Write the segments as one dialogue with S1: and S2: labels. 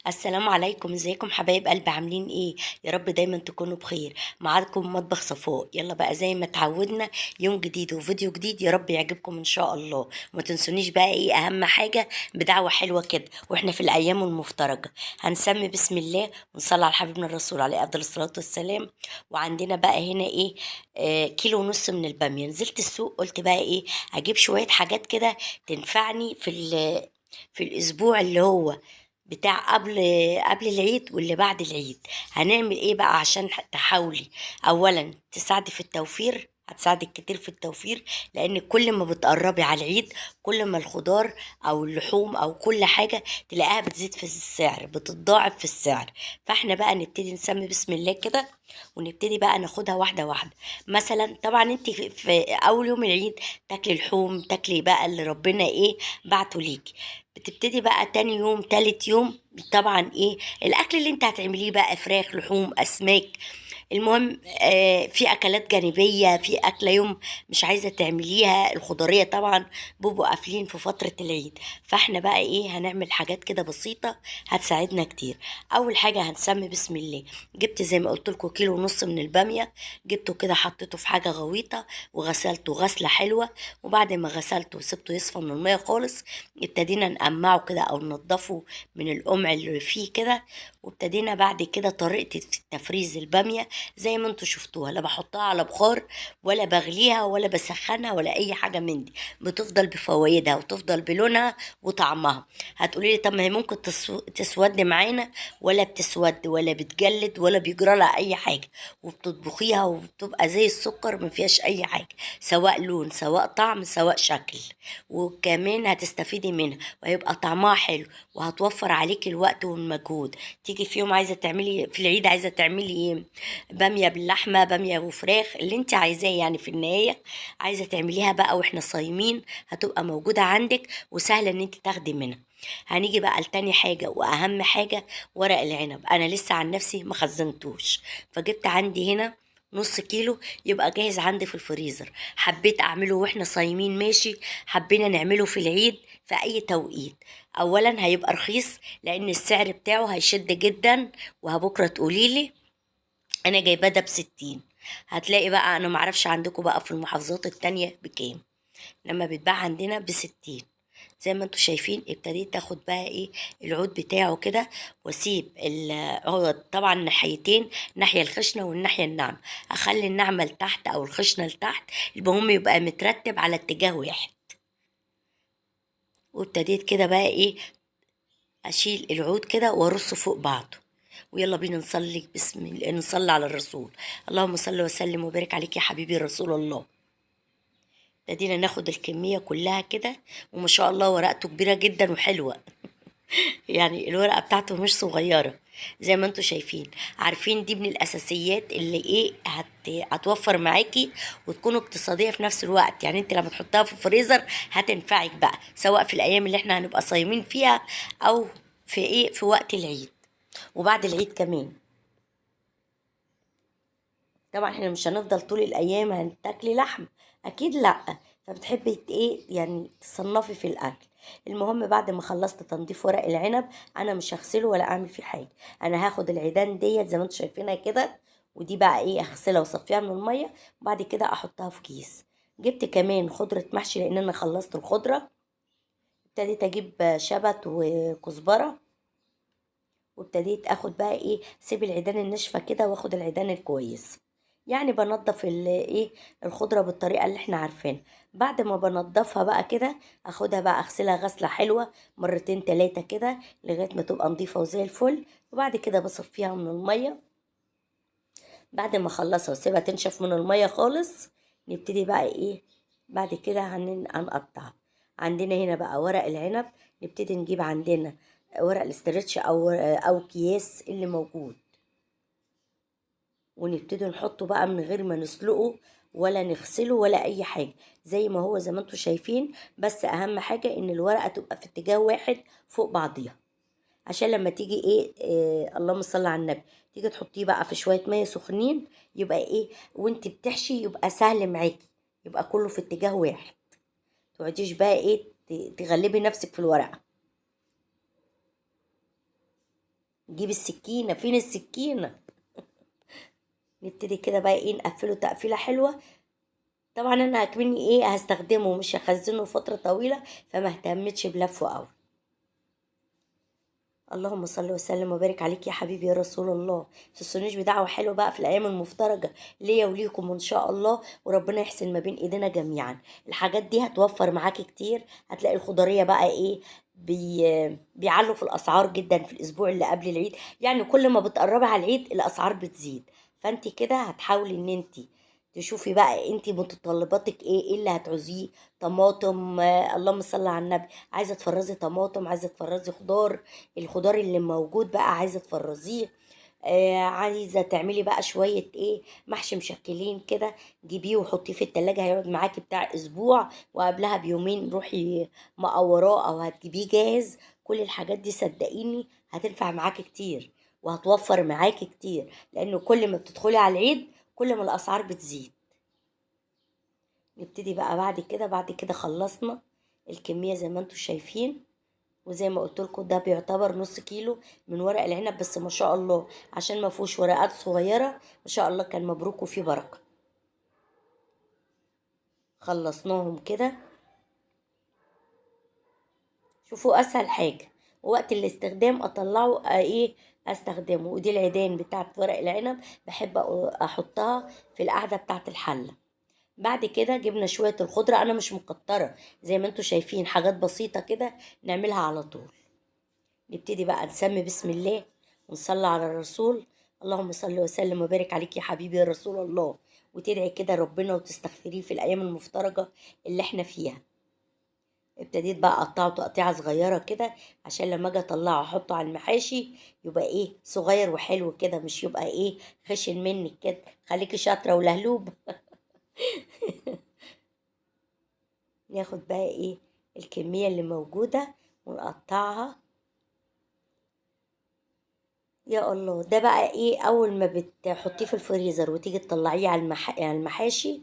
S1: السلام عليكم، ازيكم حبايب قلبي؟ عاملين ايه؟ يا رب دايما تكونوا بخير. معاكم مطبخ صفاء. يلا بقى زي ما اتعودنا، يوم جديد وفيديو جديد، يا رب يعجبكم ان شاء الله. وما تنسونيش بقى ايه اهم حاجة، بدعوة حلوة كده واحنا في الايام المفترجه. هنسمي بسم الله ونصلي على حبيبنا الرسول عليه افضل الصلاة والسلام. وعندنا بقى هنا ايه، كيلو ونص من الباميه. نزلت السوق قلت بقى ايه، اجيب شوية حاجات كده تنفعني في الاسبوع اللي هو بتاع قبل العيد واللي بعد العيد. هنعمل ايه بقى عشان تحاولي اولا تساعدي في التوفير؟ هتساعدك كتير في التوفير، لان كل ما بتقربي على العيد كل ما الخضار او اللحوم او كل حاجة تلاقيها بتزيد في السعر، بتتضاعف في السعر. فاحنا بقى نبتدي نسمي بسم الله كده، ونبتدي بقى ناخدها واحدة واحدة. مثلا طبعا انت في اول يوم العيد تاكلي لحوم، تاكلي بقى اللي ربنا ايه بعته ليكي. بتبتدي بقى تاني يوم تالت يوم طبعا ايه الاكل اللي انت هتعمليه بقى، فراخ، لحوم، اسماك. المهم في اكلات جانبيه، في اكله يوم مش عايزه تعمليها، الخضريه طبعا بيبقوا قافلين في فترة العيد. فاحنا بقى ايه هنعمل حاجات كده بسيطة هتساعدنا كتير. اول حاجة هنسمي بسم الله. جبت زي ما قلت لكم كيلو ونص من الباميه، جبته كده حطيته في حاجة غويطه وغسلته غسله حلوة. وبعد ما غسلته وسبته يصفى من المية خالص، ابتدينا نقمعه كده او ننضفه من القمع اللي فيه كده. وابتدينا بعد كده طريقه تفريز الباميه زي ما انتوا شفتوها، لا بحطها على بخار ولا بغليها ولا بسخنها ولا اي حاجة من دي، بتفضل بفوائدها وتفضل بلونها وطعمها. هتقولي لي طب ما هي ممكن تسود معانا، ولا بتسود ولا بتجلد ولا بيجرى لها اي حاجة، وبتطبخيها وبتبقى زي السكر، ما فيهاش اي حاجة، سواء لون سواء طعم سواء شكل. وكمان هتستفيدي منها وهيبقى طعمها حلو، وهتوفر عليكي الوقت والمجهود. تيجي في يوم عايزه تعملي في العيد، عايزه تعملي ايه، باميه باللحمه، باميه وفراخ، اللي انت عايزاه يعني في النهاية عايزه تعمليها بقى واحنا صايمين، هتبقى موجودة عندك وسهلة ان انت تاخدي منها. هنيجي بقى لتاني حاجة واهم حاجة، ورق العنب. انا لسه عن نفسي ما خزنتوش، فجبت عندي هنا نص كيلو يبقى جاهز عندي في الفريزر. حبيت اعمله واحنا صايمين ماشي، حبينا نعمله في العيد في اي توقيت. اولا هيبقى رخيص لان السعر بتاعه هيشد جدا، وهبكره تقوليلي انا جايباه ده ب60. هتلاقي بقى انا معرفش عندكم بقى في المحافظات التانية بكام، لما بيتباع عندنا ب60. زي ما انتوا شايفين ابتديت اخد بقى ايه العود بتاعه كده، واسيب هو طبعا ناحيتين، الناحية الخشنة والناحية الناعمة، اخلي الناعمة لتحت او الخشنة لتحت، المهم يبقى مترتب على اتجاه واحد. وابتديت كده بقى ايه اشيل العود كده وارصه فوق بعضه. ويلا بينا نصلي بسم الله، نصلي على الرسول، اللهم صل وسلم وبارك عليك يا حبيبي رسول الله. ابتدينا ناخد الكمية كلها كده، وما شاء الله ورقته كبيرة جدا وحلوة، يعني الورقة بتاعته مش صغيرة زي ما انتوا شايفين. عارفين دي من الأساسيات اللي ايه هتوفر معاكي وتكون اقتصادية في نفس الوقت. يعني انت لما تحطها في الفريزر هتنفعك بقى، سواء في الأيام اللي احنا هنبقى صايمين فيها أو في ايه في وقت العيد وبعد العيد كمان. طبعا احنا مش هنفضل طول الايام هنتاكلي لحم، اكيد لا، فبتحبي ايه يعني تصنفي في الاكل. المهم بعد ما خلصت تنظيف ورق العنب، انا مش هغسله ولا اعمل فيه حاجة، انا هاخد العيدان ديت زي ما انتم شايفينها كده، ودي بقى ايه اغسلها واصفيها من المية، وبعد كده احطها في كيس. جبت كمان خضرة محشي لان انا خلصت الخضرة. ابتديت اجيب شبت وكزبره، وابتديت اخد بقى ايه سيب العيدان الناشفه كده واخد العيدان الكويس. يعني بنضف ايه الخضرة بالطريقة اللي احنا عارفينها. بعد ما بنضفها بقى كده اخدها بقى اغسلها غسله حلوة مرتين تلاتة كده لغاية ما تبقى نظيفة وزي الفل، وبعد كده بصفيها من المية. بعد ما اخلصها واسيبها تنشف من المية خالص، نبتدي بقى ايه بعد كده هنقطعها. عندنا هنا بقى ورق العنب، نبتدي نجيب عندنا ورق الاسترتش او اكياس اللي موجود، ونبتدي نحطه بقى من غير ما نسلقه ولا نغسله ولا اي حاجة، زي ما هو زي ما انتوا شايفين. بس اهم حاجة ان الورقة تبقى في اتجاه واحد فوق بعضيها، عشان لما تيجي ايه اللهم صل على النبي، تيجي تحطيه بقى في شوية مية سخنين، يبقى ايه وانت بتحشي يبقى سهل معاكي، يبقى كله في اتجاه واحد، متقعديش بقى ايه تغلبي نفسك في الورقة. نجيب السكينة، فين السكينة؟ نبتدي كده بقى ايه نقفله تقفيله حلوة. طبعا انا هكمني ايه هستخدمه، مش هخزنه فترة طويلة، فما اهتمتش بلفه قوي. اللهم صل وسلم وبارك عليك يا حبيبي يا رسول الله. تنسونيش بدعوة حلوة بقى في الايام المفترجه ليا وليكم ان شاء الله، وربنا يحسن ما بين ايدينا جميعا. الحاجات دي هتوفر معاكي كتير. هتلاقي الخضريه بقى ايه بيعلوا في الاسعار جدا في الاسبوع اللي قبل العيد، يعني كل ما بتقربي على العيد الاسعار بتزيد. فانت كده هتحاولي ان انت تشوفي بقى انت متطلباتك ايه، ايه اللي هتعوزيه. طماطم، اللهم صل على النبي، عايزه تفرزي طماطم، عايزه تفرزي خضار، الخضار اللي موجود بقى عايزه تفرزيه. عايزه تعملي بقى شوية ايه محشي مشكلين كده، جيبيه وحطيه في التلاجة، هيقعد معاكي بتاع اسبوع، وقبلها بيومين روحي مقوراه او هتجيبيه جاهز. كل الحاجات دي صدقيني هتنفع معاكي كتير وهتوفر معاكي كتير، لانه كل ما بتدخلي على العيد كل ما الاسعار بتزيد. نبتدي بقى بعد كده خلصنا الكمية زي ما انتم شايفين، وزي ما قلت لكم ده بيعتبر نص كيلو من ورق العنب، بس ما شاء الله عشان ما فيهوش ورقات صغيرة ما شاء الله كان مبروك وفيه بركة. خلصناهم كده. شوفوا اسهل حاجة، ووقت الاستخدام اطلعه ايه استخدمه. ودي العيدان بتاعت ورق العنب، بحب احطها في القعدة بتاعت الحلة. بعد كده جبنا شوية الخضرة، انا مش مكتره زي ما انتم شايفين، حاجات بسيطة كده نعملها على طول. نبتدي بقى نسمي بسم الله ونصلي على الرسول، اللهم صل وسلم وبارك عليك يا حبيبي يا رسول الله، وتدعي كده ربنا وتستغفريه في الايام المفترجه اللي احنا فيها. ابتديت بقى اقطعه تقطيعه صغيرة كده عشان لما اجي اطلعه احطه على المحاشي يبقى ايه صغير وحلو كده، مش يبقى ايه خشن منك كده. خليكي شاطرة ولهلوب. ناخد بقى ايه الكمية اللي موجودة ونقطعها. يا الله، ده بقى ايه اول ما بتحطيه في الفريزر وتيجي تطلعيه على المحاشي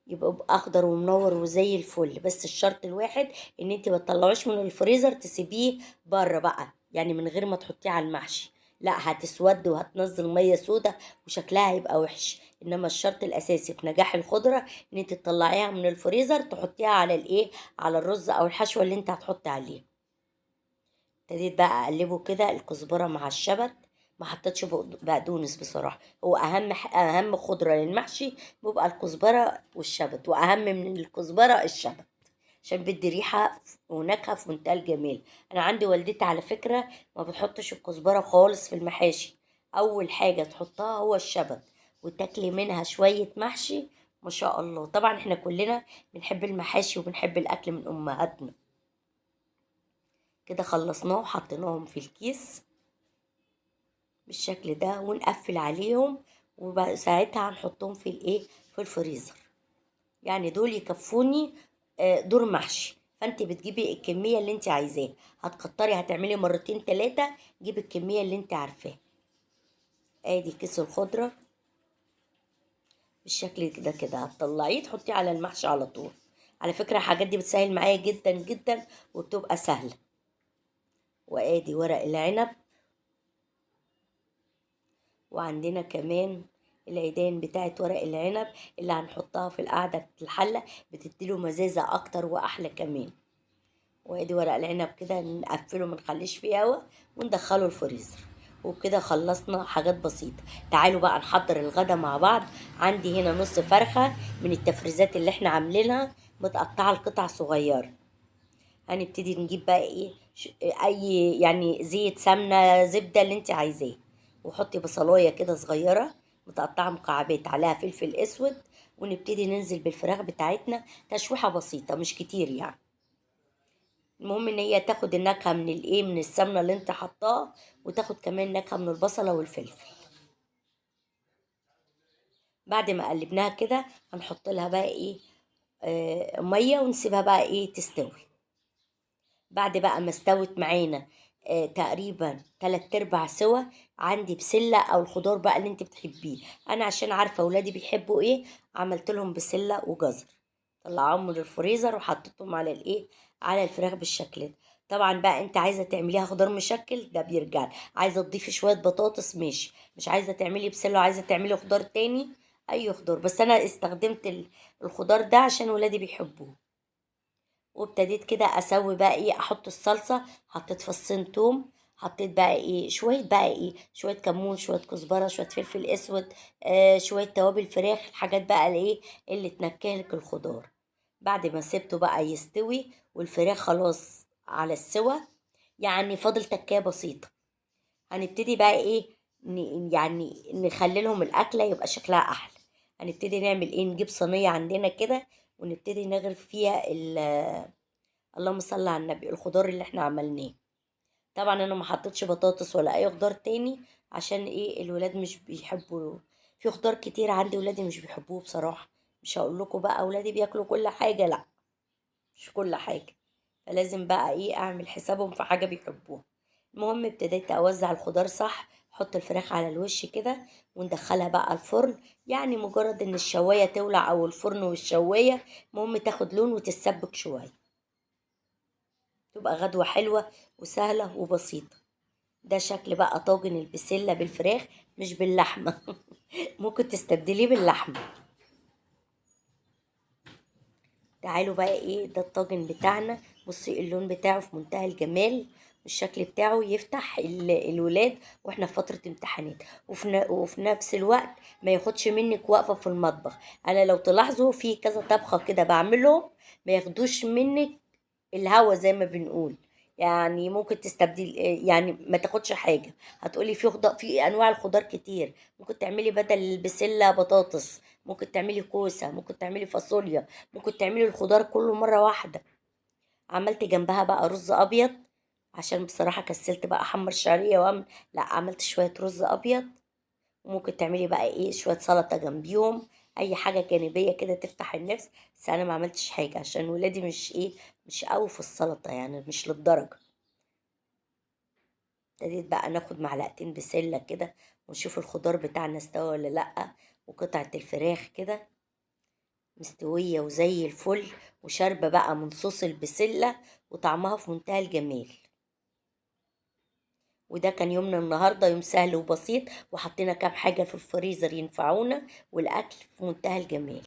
S1: يبقى اخضر ومنور وزي الفل. بس الشرط الواحد ان انت ما تطلعوش من الفريزر، تسيبيه بره بقى، يعني من غير ما تحطيه على المحشي، لا هتسود وهتنزل مية سودة وشكلها هيبقى وحش. انما الشرط الاساسي في نجاح الخضرة ان انت تطلعيها من الفريزر تحطيها على الايه، على الرز او الحشوه اللي انت هتحطي عليها. ابتديت بقى اقلبه كده الكزبره مع الشبت، ما حطيتش بقدونس بصراحة، هو اهم خضرة للمحشي بيبقى الكزبره والشبت، واهم من الكزبره الشبت عشان بدي ريحه ونكهه في منتهى الجمال. انا عندي والدتي على فكرة ما بتحطش الكزبره خالص في المحاشي، اول حاجة تحطها هو الشبت، وتاكلي منها شوية محشي ما شاء الله. طبعا احنا كلنا بنحب المحاشي وبنحب الاكل من امهاتنا. كده خلصناه وحطيناهم في الكيس بالشكل ده ونقفل عليهم، وساعتها هنحطهم في الايه، في الفريزر. يعني دول يكفوني دور محشي. فانت بتجيبي الكمية اللي انت عايزاها، هتكتري هتعملي مرتين 3، جيبي الكمية اللي انت عارفاها. ادي كيس الخضرة بالشكل ده كده، هتطلعيه تحطيه على المحشي على طول. على فكرة الحاجات دي بتسهل معايا جدا جدا وبتبقى سهلة. وادي ورق العنب، وعندنا كمان العيدان بتاعت ورق العنب اللي هنحطها في القعدة بتاعت الحلة، بتديله مزازه اكتر واحلى كمان. وادي ورق العنب كده نقفله ما نخليش فيه هوا وندخله الفريزر. وبكده خلصنا حاجات بسيطة. تعالوا بقى نحضر الغدا مع بعض. عندي هنا نص فرخة من التفريزات اللي احنا عاملينها متقطعه لقطع صغيرة. هنبتدي نجيب بقى ايه اي يعني زيت، سمنه، زبدة اللي انت عايزاه، وحطي بصلايه كده صغيرة متقطعه مكعبات عليها فلفل اسود، ونبتدي ننزل بالفراخ بتاعتنا تشويحه بسيطة مش كتير يعني. المهم ان هي تاخد النكهة من الايه، من السمنة اللي انت حطاها، وتاخد كمان نكهة من البصله والفلفل. بعد ما قلبناها كده هنحط لها بقى ايه مية ونسيبها بقى ايه تستوي. بعد بقى ما استوت معانا تقريبا 3/4 سوا، عندي بسلة او الخضار بقى اللي انت بتحبيه. انا عشان عارفه ولادي بيحبوا ايه عملت لهم بسلة وجزر، طلعوهم من الفريزر وحطيتهم على الايه، على الفراخ بالشكل ده. طبعا بقى انت عايزه تعمليها خضار مشكل ده بيرجع، عايزه تضيفي شوية بطاطس ماشي، مش عايزه تعملي بسلة وعايزه تعملي خضار تاني اي خضار، بس انا استخدمت الخضار ده عشان ولادي بيحبوه. وابتديت كده اسوي بقى ايه، احط الصلصه، حطيت فصين توم، حطيت بقى ايه شوية بقى ايه شوية كمون، شوية كزبره، شوية فلفل اسود، شوية توابل فراخ، الحاجات بقى الايه اللي تنكهلك الخضار. بعد ما سبته بقى يستوي والفراخ خلاص على السوا، يعني فاضل تكايه بسيطة، هنبتدي بقى ايه يعني نخلي لهم الاكلة يبقى شكلها احلى. هنبتدي نعمل ايه، نجيب صينية عندنا كده ونبتدي نغرف فيها اللهم صل على النبي الخضار اللي احنا عملناه. طبعا انا ما حطيتش بطاطس ولا اي خضار تاني عشان ايه الولاد مش بيحبوا، في خضار كتير عندي ولادي مش بيحبوه بصراحة. مش هقول لكم بقى ولادي بياكلوا كل حاجة، لا مش كل حاجة، فلازم بقى ايه اعمل حسابهم في حاجة بيحبوها. المهم ابتديت اوزع الخضار صح، احط الفراخ على الوش كده وندخلها بقى الفرن، يعني مجرد ان الشوايه تولع او الفرن والشوايه، المهم تاخد لون وتتسبك شوية، تبقى غدوه حلوة وسهلة وبسيطة. ده شكل بقى طاجن البسله بالفراخ مش باللحمه ممكن تستبدليه باللحمه. تعالوا بقى ايه ده الطاجن بتاعنا، بصي اللون بتاعه في منتهى الجمال والشكل بتاعه يفتح الولاد واحنا في فترة امتحانات، وفي نفس الوقت ما ياخدش منك وقفة في المطبخ. انا لو تلاحظوا في كذا طبخة كده بعملهم ما ياخدوش منك الهوا زي ما بنقول، يعني ممكن تستبدل، يعني ما تاخدش حاجة. هتقولي في خضار، في انواع الخضار كتير، ممكن تعملي بدل البسلة بطاطس، ممكن تعملي كوسة، ممكن تعملي فاصوليا، ممكن تعملي الخضار كله مرة واحدة. عملت جنبها بقى رز ابيض عشان بصراحة كسلت بقى احمر شعرية واعمل، لا عملت شوية رز ابيض. وممكن تعملي بقى ايه شوية سلطة جنبيهم، اي حاجة جانبية كده تفتح النفس. بس انا ما عملتش حاجة عشان ولادي مش ايه مش قوي في السلطة، يعني مش للدرجة. ابتديت بقى ناخد معلقتين بسلة كده ونشوف الخضار بتاعنا استوى ولا لأ، وقطعة الفراخ كده مستوية وزي الفل، وشاربة بقى من صوص البسلة وطعمها في منتهى الجمال. وده كان يومنا النهاردة، يوم سهل وبسيط، وحطينا كام حاجة في الفريزر ينفعونا، والأكل في منتهى الجمال.